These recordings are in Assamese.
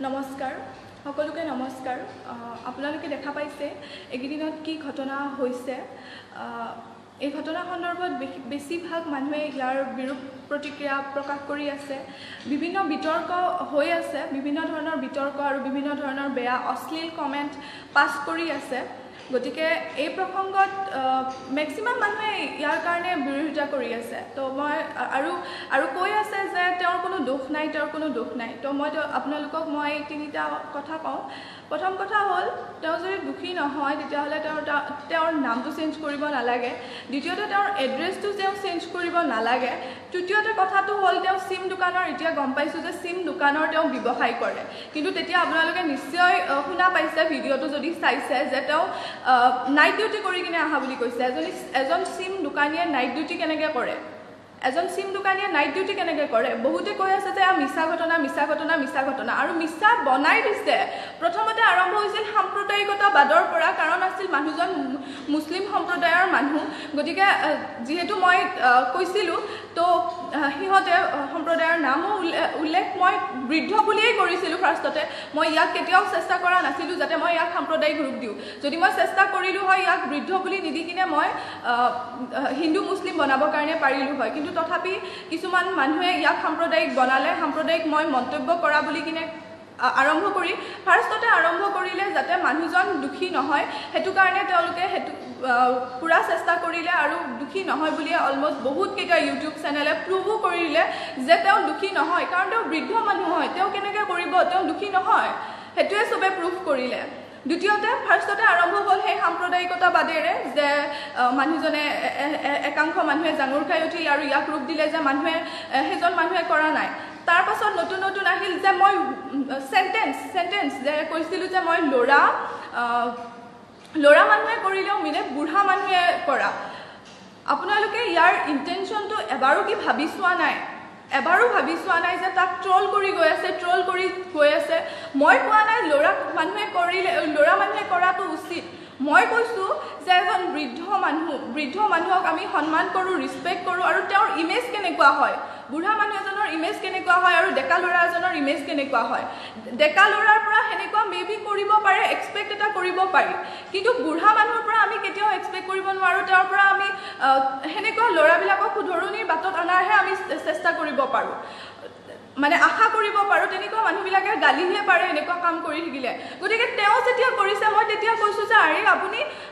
নমস্কাৰ সকলোকে, নমস্কাৰ। আপোনালোকে দেখা পাইছে এইকেইদিনত কি ঘটনা হৈছে। এই ঘটনা সন্দৰ্ভত বেছিভাগ মানুহে ইয়াৰ বিৰূপ প্ৰতিক্ৰিয়া প্ৰকাশ কৰি আছে। বিভিন্ন বিতৰ্ক হৈ আছে, বিভিন্ন ধৰণৰ বিতৰ্ক আৰু বিভিন্ন ধৰণৰ বেয়া অশ্লীল কমেণ্ট পাছ কৰি আছে। গতিকে এই প্ৰসংগত মেক্সিমাম মানুহে ইয়াৰ কাৰণে বিৰোধিতা কৰি আছে। তো মই আৰু আৰু কৈ আছে যে তেওঁৰ কোনো দোষ নাই, তেওঁৰ কোনো দোষ নাই। তো মই আপোনালোকক মই তিনিটা কথা কওঁ। প্ৰথম কথা হ'ল, তেওঁ যদি দোষী নহয় তেতিয়াহ'লে তেওঁৰ নামটো চেঞ্জ কৰিব নালাগে। দ্বিতীয়তে, তেওঁৰ এড্ৰেছটো তেওঁ চেঞ্জ কৰিব নালাগে। তৃতীয়তে কথাটো হ'ল, তেওঁ চিম দোকানৰ, এতিয়া গম পাইছোঁ যে চিম দোকানৰ তেওঁ ব্যৱসায় কৰে। কিন্তু তেতিয়া আপোনালোকে নিশ্চয় শুনা পাইছে, ভিডিঅ'টো যদি চাইছে, যে তেওঁ নাইট ডিউটি কৰি কিনে অহা বুলি কৈছে। এজন চিম দোকানীয়ে নাইট ডিউটি কেনেকৈ কৰে? এজন চিম দোকানীয়ে নাইট ডিউটি কেনেকৈ কৰে? বহুতে কৈ আছে যে মিছা ঘটনা, মিছা ঘটনা, মিছা ঘটনা, আৰু মিছা বনাই দিছে। প্ৰথমতে আৰম্ভ হৈছিল সাম্প্ৰদায়িকতাবাদৰ পৰা। কাৰণ আছিল মানুহজন মুছলিম সম্প্ৰদায়ৰ মানুহ। গতিকে যিহেতু মই কৈছিলোঁ, তো সিহঁতে সম্প্ৰদায়ৰ নামো উল্লেখ মই বৃদ্ধ বুলিয়েই কৰিছিলোঁ ফাৰ্ষ্টতে। মই ইয়াক কেতিয়াও চেষ্টা কৰা নাছিলোঁ যাতে মই ইয়াক সাম্প্ৰদায়িক ৰূপ দিওঁ। যদি মই চেষ্টা কৰিলোঁ হয়, ইয়াক বৃদ্ধ বুলি নিদি কিনে মই হিন্দু মুছলিম বনাবৰ কাৰণে পাৰিলোঁ হয়। কিন্তু তথাপি কিছুমান মানুহে ইয়াক সাম্প্ৰদায়িক বনালে। সাম্প্ৰদায়িক মই মন্তব্য কৰা বুলি কিনে আৰম্ভ কৰি ফাৰ্ষ্টতে আৰম্ভ কৰিলে, যাতে মানুহজন দোষী নহয় সেইটো কাৰণে তেওঁলোকে সেইটো পূৰা চেষ্টা কৰিলে। আৰু দোষী নহয় বুলিয়ে অলমষ্ট বহুতকেইটা ইউটিউব চেনেলে প্ৰুভো কৰিলে যে তেওঁ দোষী নহয়, কাৰণ তেওঁ বৃদ্ধ মানুহ হয়, তেওঁ কেনেকৈ কৰিব, তেওঁ দোষী নহয়, সেইটোৱে চবে প্ৰুভ কৰিলে। দ্বিতীয়তে, ফাৰ্ষ্টতে আৰম্ভ হ'ল সেই সাম্প্ৰদায়িকতাবাদেৰে যে মানুহজনে, একাংশ মানুহে জাঙুৰ খাই উঠিল আৰু ইয়াক ৰূপ দিলে যে মানুহে, সেইজন মানুহে কৰা নাই। তাৰপাছত নতুন নতুন আহিল যে মই চেণ্টেঞ্চ যে কৈছিলোঁ যে মই ল'ৰা মানুহে কৰিলেও মিলে, বুঢ়া মানুহে কৰা। আপোনালোকে ইয়াৰ ইণ্টেনশ্যনটো এবাৰো কি ভাবি চোৱা নাই? এবাৰো ভাবি চোৱা নাই যে তাক ট্ৰল কৰি গৈ আছে, ট্ৰল কৰি গৈ আছে। মই কোৱা নাই ল'ৰা মানুহে কৰিলে, ল'ৰা মানুহে কৰাটো উচিত। মই কৈছোঁ যে এজন বৃদ্ধ মানুহ, বৃদ্ধ মানুহক আমি সন্মান কৰোঁ, ৰেচপেক্ট কৰোঁ, আৰু তেওঁৰ ইমেজ কেনেকুৱা হয়, বুঢ়া মানুহ এজনৰ ইমেজ কেনেকুৱা হয় আৰু ডেকা ল'ৰা এজনৰ ইমেজ কেনেকুৱা হয়। ডেকা ল'ৰাৰ পৰা সেনেকুৱা মে বি কৰিব পাৰে, এক্সপেক্ট এটা কৰিব পাৰি, কিন্তু বুঢ়া মানুহৰ পৰা আমি কেতিয়াও এক্সপেক্ট কৰিব নোৱাৰোঁ। তেওঁৰ পৰা আমি সেনেকুৱা ল'ৰাবিলাকক শুধৰণিৰ বাটত অনাৰহে আমি চেষ্টা কৰিব পাৰোঁ, মানে আশা কৰিব পাৰোঁ। তেনেকুৱা মানুহবিলাকে গালিহে পাৰে এনেকুৱা কাম কৰি থাকিলে। গতিকে তেওঁ যেতিয়া কৰিছে, মই তেতিয়া কৈছোঁ যে আৰে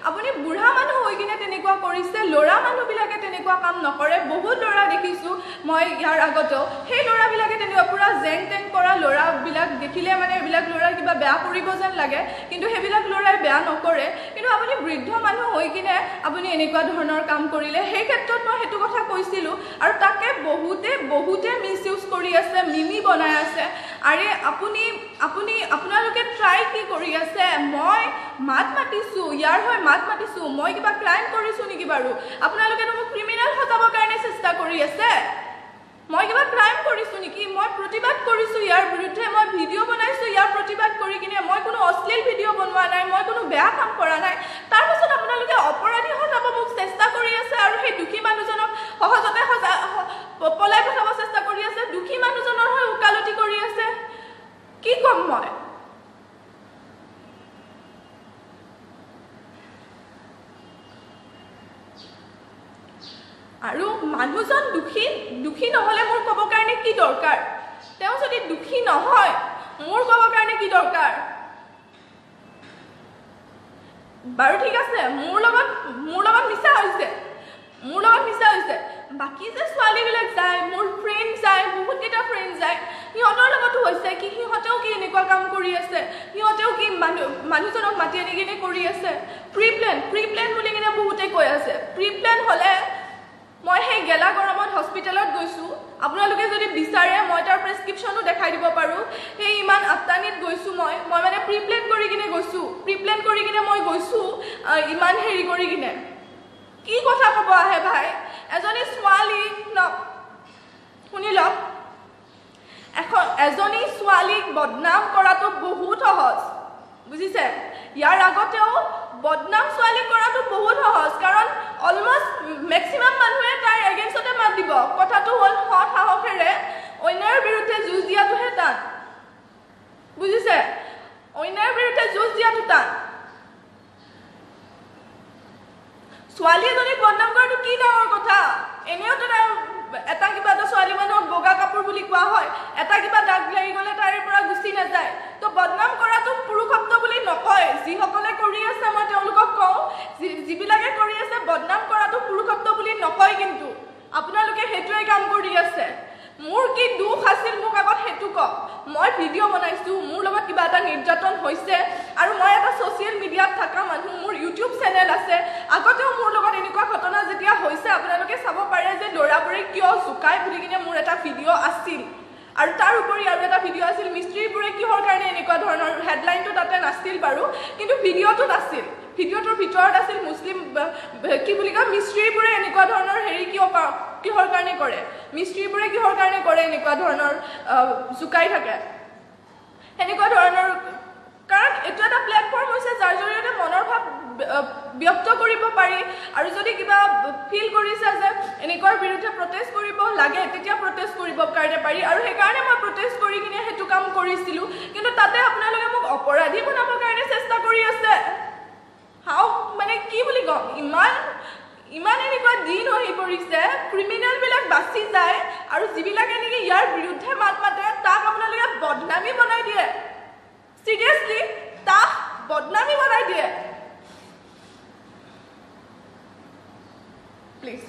আপুনি বুঢ়া মানুহ হৈ কিনে তেনেকুৱা কৰিছে, ল'ৰা মানুহবিলাকে তেনেকুৱা কাম নকৰে। বহুত ল'ৰা দেখিছোঁ মই ইয়াৰ আগতেও, সেই ল'ৰাবিলাকে তেনেকুৱা পূৰা জেং টেং কৰা ল'ৰাবিলাক দেখিলে মানে এইবিলাক ল'ৰা কিবা বেয়া কৰিব যেন লাগে, কিন্তু সেইবিলাক ল'ৰাই বেয়া নকৰে। কিন্তু আপুনি বৃদ্ধ মানুহ হৈ কিনে আপুনি এনেকুৱা ধৰণৰ কাম কৰিলে, সেই ক্ষেত্ৰত মই সেইটো কথা কৈছিলোঁ। আৰু তাকে বহুতে বহুতে মিছ ইউজ কৰি আছে, মিমি বনাই আছে। আৰে আপুনি আপোনালোকে ট্ৰাই কি কৰি আছে? মই মাত মাতিছোঁ, ইয়াৰ হৈ মাত মাতিছোঁ, মই কিবা ক্ৰাইম কৰিছোঁ নেকি বাৰু? আপোনালোকেতো মোক ক্ৰিমিনেল সজাবৰ কাৰণে চেষ্টা কৰি আছে। মই কিবা ক্ৰাইম কৰিছোঁ নেকি? মই প্ৰতিবাদ কৰিছোঁ ইয়াৰ বিৰুদ্ধে, মই ভিডিঅ' বনাইছোঁ ইয়াৰ প্ৰতিবাদ কৰি কিনে। মই কোনো অশ্লীল ভিডিঅ' বনোৱা নাই, মই কোনো বেয়া কাম কৰা নাই। তাৰপাছত আপোনালোকে অপৰাধী সজাব মোক চেষ্টা কৰি আছে আৰু সেই দুখী মানুহজনক সহজতে সজা পলাই পঠাব চেষ্টা কৰি আছে, দুখী মানুহজনৰ হৈ ওকালতি কৰি আছে। কি ক'ম মই? আৰু মানুহজন দোষী নহ'লে মোৰ ক'ব কাৰণে কি দৰকাৰ? তেওঁ যদি দোষী নহয় মোৰ ক'ব কাৰণে কি দৰকাৰ? বাৰু ঠিক আছে, মোৰ লগত মিছা হৈছে, মোৰ লগত মিছা হৈছে। বাকী যে ছোৱালীবিলাক যায়, মোৰ ফ্ৰেণ্ড যায়, বহুতকেইটা ফ্ৰেণ্ড যায়, সিহঁতৰ লগতো হৈছে কি? সিহঁতেও কি এনেকুৱা কাম কৰি আছে? সিহঁতেও কি মানুহজনক মাতি আনি কিনে কৰি আছে? প্ৰি প্লেন বুলি কিনে বহুতে কৈ আছে। প্ৰি প্লেন হ'লে মই সেই গেলা গৰমত হস্পিটেলত গৈছোঁ। আপোনালোকে যদি বিচাৰে মই তাৰ প্ৰেছক্ৰিপশ্যনো দেখাই দিব পাৰোঁ। সেই ইমান আটানিত গৈছোঁ মই। মই মানে প্ৰি প্লেন কৰি কিনে গৈছোঁ, প্ৰি প্লেন কৰি কিনে মই গৈছোঁ, ইমান হেৰি কৰি কিনে কি কথা ক'ব আহে ভাই? এজনী ছোৱালীক ন, শুনি লওক, এজনী ছোৱালীক বদনাম কৰাটো বহুত সহজ, বুজিছে? ইয়াৰ আগতেও বদনাম ছোৱালী কৰাটো বহুত সহজ, কাৰণ অলমষ্ট মেক্সিমাম মানুহে তাইৰ এগেইনষ্টতে মাত দিব। কথাটো হ'ল, সৎ সাহসেৰে অন্যায়ৰ বিৰুদ্ধে যুঁজ দিয়াটোহে টান, বুজিছে? টান? ছোৱালী এজনীক বদনাম কৰাটো কি ডাঙৰ কথা? এনেওতো এটা কিবা এটা ছোৱালী মানুহক বগা কাপোৰ বুলি কোৱা হয়, এটা কিবা দাগ লাগি গ'লে তাৰে পৰা গুচি নাযায়। তো বদনাম কৰাটো পুৰুষত্ব বুলি নকয়। যিসকলে কৰি আছে মই তেওঁলোকক কওঁ, যিবিলাকে কৰি আছে বদনাম কৰাটো পুৰুষত্ব বুলি নকয়, কিন্তু আপোনালোকে সেইটোৱে কাম কৰি আছে। মোৰ কি দুখ আছিল মোক আগত সেইটো কওক। মই ভিডিঅ' বনাইছোঁ, মোৰ লগত কিবা এটা নিৰ্যাতন হৈছে, আৰু মই এটা ছ'চিয়েল মিডিয়াত থকা মানুহ, মোৰ ইউটিউব চেনেল আছে। আগতেও মোৰ লগত এনেকুৱা ঘটনা যেতিয়া হৈছে আপোনালোকে চাব পাৰে যে ল'ৰাবোৰে কিয় জোকায় বুলি কিনে মোৰ এটা ভিডিঅ' আছিল। আৰু তাৰ উপৰি আৰু এটা ভিডিঅ' আছিল মিস্ত্ৰীবোৰে কিহৰ কাৰণে এনেকুৱা ধৰণৰ, হেডলাইনটো তাতে নাছিল বাৰু, কিন্তু ভিডিঅ'টোত আছিল। ভিডিঅ'টোৰ ভিতৰত আছিল মুছলিম কি বুলি কয় মিস্ত্ৰীবোৰে এনেকুৱা ধৰণৰ হেৰি কিয় কিহৰ কাৰণে কৰে, মিস্ত্ৰীবোৰে কিহৰ কাৰণে কৰে এনেকুৱা ধৰণৰ জোকাই থাকে সেনেকুৱা ধৰণৰ। কাৰণ এইটো এটা প্লেটফৰ্ম হৈছে যাৰ জৰিয়তে মনৰ ভাৱ ব্যক্ত কৰিব পাৰি, আৰু যদি কিবা ফিল কৰিছে যে এনেকুৱাৰ বিৰুদ্ধে প্ৰটেষ্ট কৰিব লাগে তেতিয়া প্ৰটেষ্ট কৰিব কাৰণে পাৰি, আৰু সেইকাৰণে মই প্ৰটেষ্ট কৰি কিনে সেইটো কাম কৰিছিলোঁ। কিন্তু তাতে আপোনালোকে মোক অপৰাধী বনাবৰ কাৰণে চেষ্টা কৰি আছে। হাও মানে কি বুলি ক'ম, ইমান ইমান এনেকুৱা দিন আহি পৰিছে, ক্ৰিমিনেলবিলাক বাচি যায় আৰু যিবিলাকে নেকি ইয়াৰ বিৰুদ্ধে মাত মাতে তাক আপোনালোকে বদনামী বনাই দিয়ে। চিৰিয়াছলি তাক বদনামী বনাই দিয়ে। প্লিজ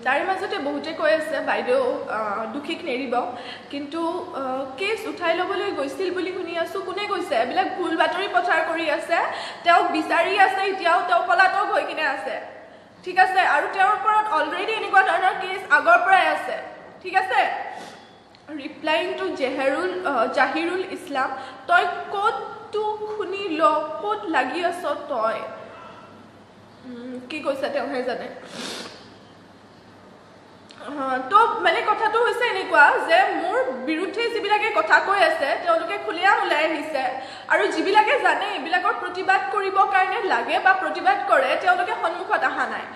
তাৰে মাজতে বহুতে কৈ আছে বাইদেউ দোষীক নেৰিব, কিন্তু কেছ উঠাই ল'বলৈ গৈছিল বুলি শুনি আছোঁ। কোনে কৈছে? এইবিলাক ভুল বাতৰি প্ৰচাৰ কৰি আছে। তেওঁক বিচাৰি আছে এতিয়াও, তেওঁ পলাতক হৈ কিনে আছে, ঠিক আছে। আৰু তেওঁৰ ওপৰত অলৰেডি এনেকুৱা ধৰণৰ কেছ আগৰ পৰাই আছে, ঠিক আছে। ৰিপ্লাইং টু জাহিৰুল ইছলাম, তই ক'তটো শুনি ল, ক'ত লাগি আছ তই? কি কৈছে তেওঁহে জানে। তো মানে কথাটো হৈছে এনেকুৱা যে মোৰ বিৰুদ্ধে যিবিলাকে কথা কৈ আছে তেওঁলোকে খুলীয়া ওলাই আহিছে, আৰু যিবিলাকে জানে এইবিলাকৰ প্ৰতিবাদ কৰিবৰ কাৰণে লাগে বা প্ৰতিবাদ কৰে তেওঁলোকে সন্মুখত অহা নাই।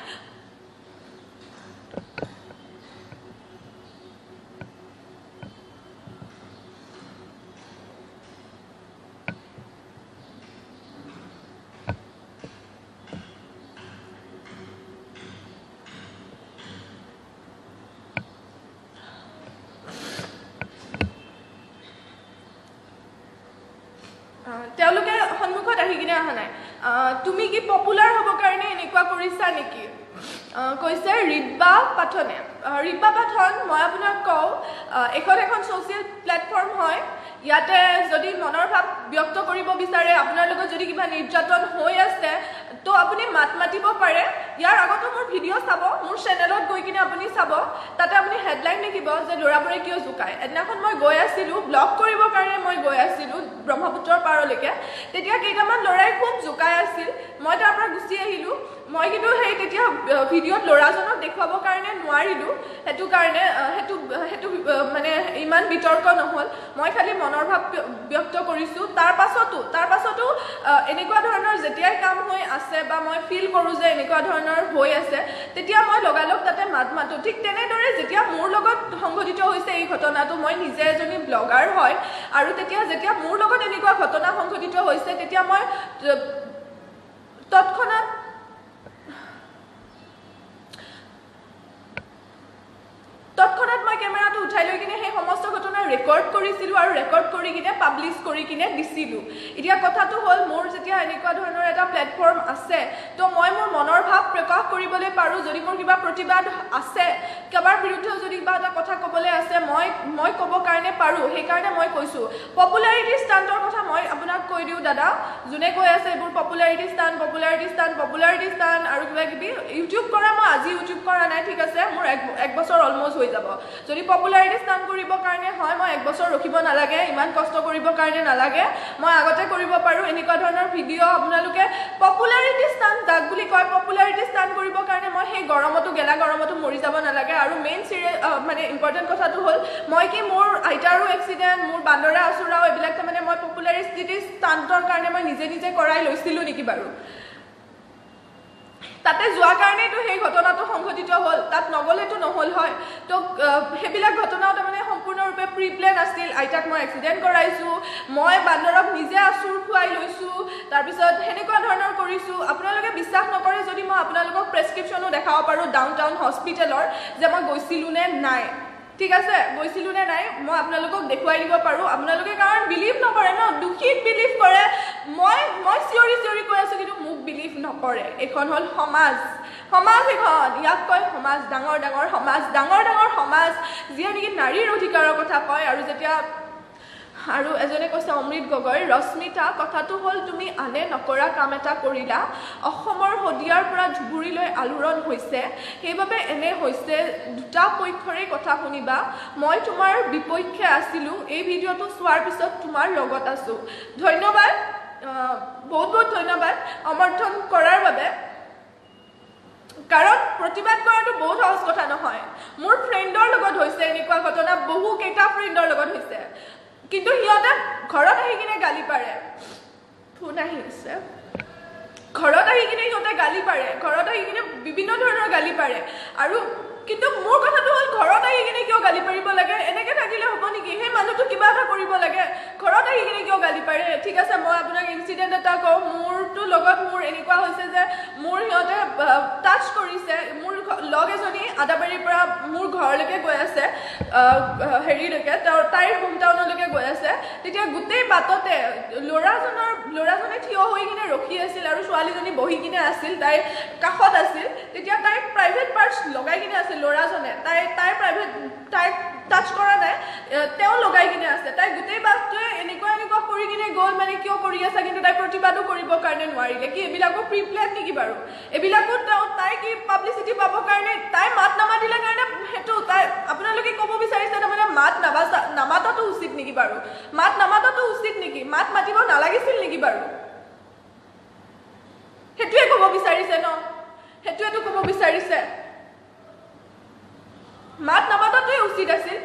তেওঁলোকে সন্মুখত আহি কিনে অহা নাই। তুমি কি পপুলাৰ হ'বৰ কাৰণে এনেকুৱা কৰিছা নেকি? কৈছে ৰিব্বা পাঠনে। ৰিব্বা পাঠন, মই আপোনাক কওঁ, এইখন এখন ছ'চিয়েল প্লেটফৰ্ম হয়। ইয়াতে যদি মনৰ ভাৱ ব্যক্ত কৰিব বিচাৰে, আপোনাৰ লগত যদি কিবা নিৰ্যাতন হৈ আছে তো আপুনি মাত মাতিব পাৰে। ইয়াৰ আগতো মোৰ ভিডিঅ' চাব, মোৰ চেনেলত গৈ কিনে আপুনি চাব, তাতে আপুনি হেডলাইন দেখিব যে ল'ৰাবোৰে কিয় জোকায়। এদিনাখন মই গৈ আছিলোঁ, ব্লগ কৰিবৰ কাৰণে মই গৈ আছিলোঁ ব্ৰহ্মপুত্ৰৰ পাৰলৈকে, তেতিয়া কেইটামান ল'ৰাই খুব জোকাই আছিল। মই তাৰ পৰা গুচি আহিলোঁ। মই কিন্তু সেই তেতিয়া ভিডিঅ'ত ল'ৰাজনক দেখুৱাবৰ কাৰণে নোৱাৰিলোঁ, সেইটো কাৰণে সেইটো সেইটো মানে ইমান বিতৰ্ক নহ'ল। মই খালি মনৰ ভাৱ ব্যক্ত কৰিছোঁ। তাৰ পাছতো এনেকুৱা ধৰণৰ যেতিয়াই কাম হৈ আছে বা মই ফিল কৰোঁ যে এনেকুৱা ধৰণৰ হৈ আছে, তেতিয়া মই লগালগ তাতে মাত মাতোঁ। ঠিক তেনেদৰে যেতিয়া মোৰ লগত সংঘটিত হৈছে এই ঘটনাটো, মই নিজে এজনী ব্লগাৰ হয়, আৰু তেতিয়া যেতিয়া মোৰ লগত এনেকুৱা ঘটনা সংঘটিত হৈছে তেতিয়া মই তৎক্ষণাত মই কেমেৰাটো উঠাই লৈ কিনে সেই সমস্ত ঘটনা ৰেকৰ্ড কৰিছিলোঁ আৰু ৰেকৰ্ড কৰি কিনে পাব্লিছ কৰি কিনে দিছিলোঁ। এতিয়া কথাটো হ'ল, মোৰ যেতিয়া এনেকুৱা ধৰণৰ এটা প্লেটফৰ্ম আছে, তো মই মোৰ মনৰ ভাৱ প্ৰকাশ কৰিবলৈ পাৰোঁ। যদি মোৰ কিবা প্ৰতিবাদ আছে, কাৰোবাৰ বিৰুদ্ধেও যদি কিবা এটা কথা ক'বলৈ আছে, মই ক'ব কাৰণে পাৰোঁ। সেইকাৰণে মই কৈছোঁ। পপুলাৰিটি ষ্টাণ্টৰ কথা মই আপোনাক কৈ দিওঁ দাদা, যোনে কৈ আছে এইবোৰ popularity stunt, popularity stunt, popularity stunt আৰু কিবা কিবি, ইউটিউব কৰা, মই আজি ইউটিউব কৰা নাই, ঠিক আছে, মোৰ এক বছৰ অলমষ্ট হৈ যাব। যদি পপুলাৰিটি ষ্টাণ্ট কৰিবৰ কাৰণে হয়, মই 1 বছৰ ৰখিব নালাগে, ইমান কষ্ট কৰিবৰ কাৰণে নালাগে, মই আগতে কৰিব পাৰোঁ। এনেকুৱা ধৰণৰ ভিডিঅ' আপোনালোকে পপুলাৰিটি ষ্টাণ্ট যাক বুলি কয়, পপুলাৰিটি ষ্টাণ্ট কৰিবৰ কাৰণে মই সেই গৰমতো, গেলা গৰমতো মৰি যাব নালাগে। আৰু মেইন চিৰিয়াছ মানে ইম্পৰ্টেণ্ট কথাটো হ'ল, মই কি মোৰ আইতাৰো এক্সিডেণ্ট, মোৰ বান্দৰে আচোৰাও, এইবিলাক তাৰমানে মই পপুলাৰিটি ষ্টাণ্টৰ কাৰণে মই নিজে নিজে কৰাই লৈছিলোঁ নেকি বাৰু? তাতে যোৱাৰ কাৰণেইতো সেই ঘটনাটো সংঘটিত হ'ল, তাত নগ'লেতো নহ'ল হয়। তো সেইবিলাক ঘটনাও তাৰমানে সম্পূৰ্ণৰূপে প্ৰি প্লেন আছিল। আইতাক মই এক্সিডেণ্ট কৰাইছোঁ, মই বান্দৰক নিজে আঁচোৰ খুৱাই লৈছোঁ, তাৰপিছত সেনেকুৱা ধৰণৰ কৰিছোঁ। আপোনালোকে বিশ্বাস নকৰে যদি মই আপোনালোকক প্ৰেছক্ৰিপশ্যনো দেখাব পাৰোঁ ডাউন টাউন হস্পিটেলৰ, যে মই গৈছিলোঁ নে নাই, ঠিক আছে, গৈছিলোঁ নে নাই মই আপোনালোকক দেখুৱাই দিব পাৰোঁ। আপোনালোকে কাৰণ বিলিভ নকৰে ন, দোষীক বিলিভ কৰে। মই চিঞৰি চিঞৰি কৈ আছোঁ, কিন্তু মোক বিলিভ নকৰে। এইখন হ'ল সমাজ, সমাজ এখন, ইয়াক কয় সমাজ, ডাঙৰ ডাঙৰ সমাজ, ডাঙৰ ডাঙৰ সমাজ, যিয়ে নেকি নাৰীৰ অধিকাৰৰ কথা কয়। আৰু যেতিয়া আৰু এজনে কৈছে, অমৃত গগৈ, ৰশ্মিতা, কথাটো হ'ল তুমি আনে নকৰা কাম এটা কৰিলা, অসমৰ শদিয়াৰ পৰা ধুবুৰীলৈ আলোড়ন হৈছে, সেইবাবে এনে হৈছে। দুটা পক্ষৰে কথা শুনিবা, মই তোমাৰ বিপক্ষে আছিলোঁ, এই ভিডিঅ'টো চোৱাৰ পিছত তোমাৰ লগত আছোঁ। ধন্যবাদ, বহুত বহুত ধন্যবাদ সমৰ্থন কৰাৰ বাবে। কাৰণ প্ৰতিবাদ কৰাটো বহুত সহজ কথা নহয়। মোৰ ফ্ৰেণ্ডৰ লগত হৈছে এনেকুৱা ঘটনা, বহুকেইটা ফ্ৰেণ্ডৰ লগত হৈছে, কিন্তু সিহঁতে ঘৰত আহি কিনে গালি পাৰে। ফোন আহিছে, ঘৰত আহি কিনে সিহঁতে গালি পাৰে, ঘৰত আহি কিনে বিভিন্ন ধৰণৰ গালি পাৰে। আৰু কিন্তু মোৰ কথাটো হ'ল, ঘৰত আহি কিনে কিয় গালি পাৰিব লাগে? এনেকৈ থাকিলে হ'ব নেকি? সেই মানুহটো কিবা এটা কৰিব লাগে, ঘৰত আহি কিনে কিয় গালি পাৰে? ঠিক আছে, মই আপোনাক ইনচিডেণ্ট এটা কওঁ। মোৰতো লগত মোৰ এনেকুৱা হৈছে যে মোৰ সিহঁতে টাচ কৰিছে। মোৰ লগ এজনী আদাবাৰীৰ পৰা মোৰ ঘৰলৈকে গৈ আছে, হেৰিলৈকে, তাইৰ হোম টাউনলৈকে গৈ আছে। তেতিয়া গোটেই বাটতে ল'ৰাজনে থিয় হৈ কিনে ৰখি আছিল আৰু ছোৱালীজনী বহি কিনে আছিল, তাইৰ কাষত আছিল। তেতিয়া তাইৰ প্ৰাইভেট পাৰ্টছ লগাই কিনে আছিল ল'ৰাজনে, তাইৰ প্ৰাইভেট, তাইক টাচ কৰা নাই, তেওঁ লগাই কিনে আছে। তাই গোটেই বাছটোৱে এনেকুৱা এনেকুৱা কৰি কিনে গ'ল, মানে কিয় কৰি আছা? কিন্তু তাই প্ৰতিবাদো কৰিবৰ কাৰণে নোৱাৰিলে। কি এইবিলাকো প্ৰি প্লেন নেকি বাৰু? এইবিলাকো তেওঁ তাই কি পাব্লিচিটি পাবৰ কাৰণে তাই মাত নামাতিলে কাৰণে সেইটো তাই, আপোনালোকে ক'ব বিচাৰিছে তাৰমানে মাত নামাতাটো উচিত নেকি বাৰু? মাত নামাতাটো উচিত নেকি? মাত মাতিব নালাগিছিল নেকি বাৰু? সেইটোৱে ক'ব বিচাৰিছে ন, সেইটোৱেতো ক'ব বিচাৰিছে। মাত নামাতাটোৱে উচিত আছিল।